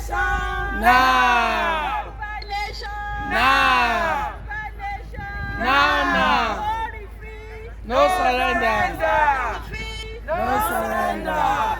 Nation. Now. Yorùbá nation. Now. Yorùbá nation. Now, now. No retreat. No surrender. Retreat. No surrender.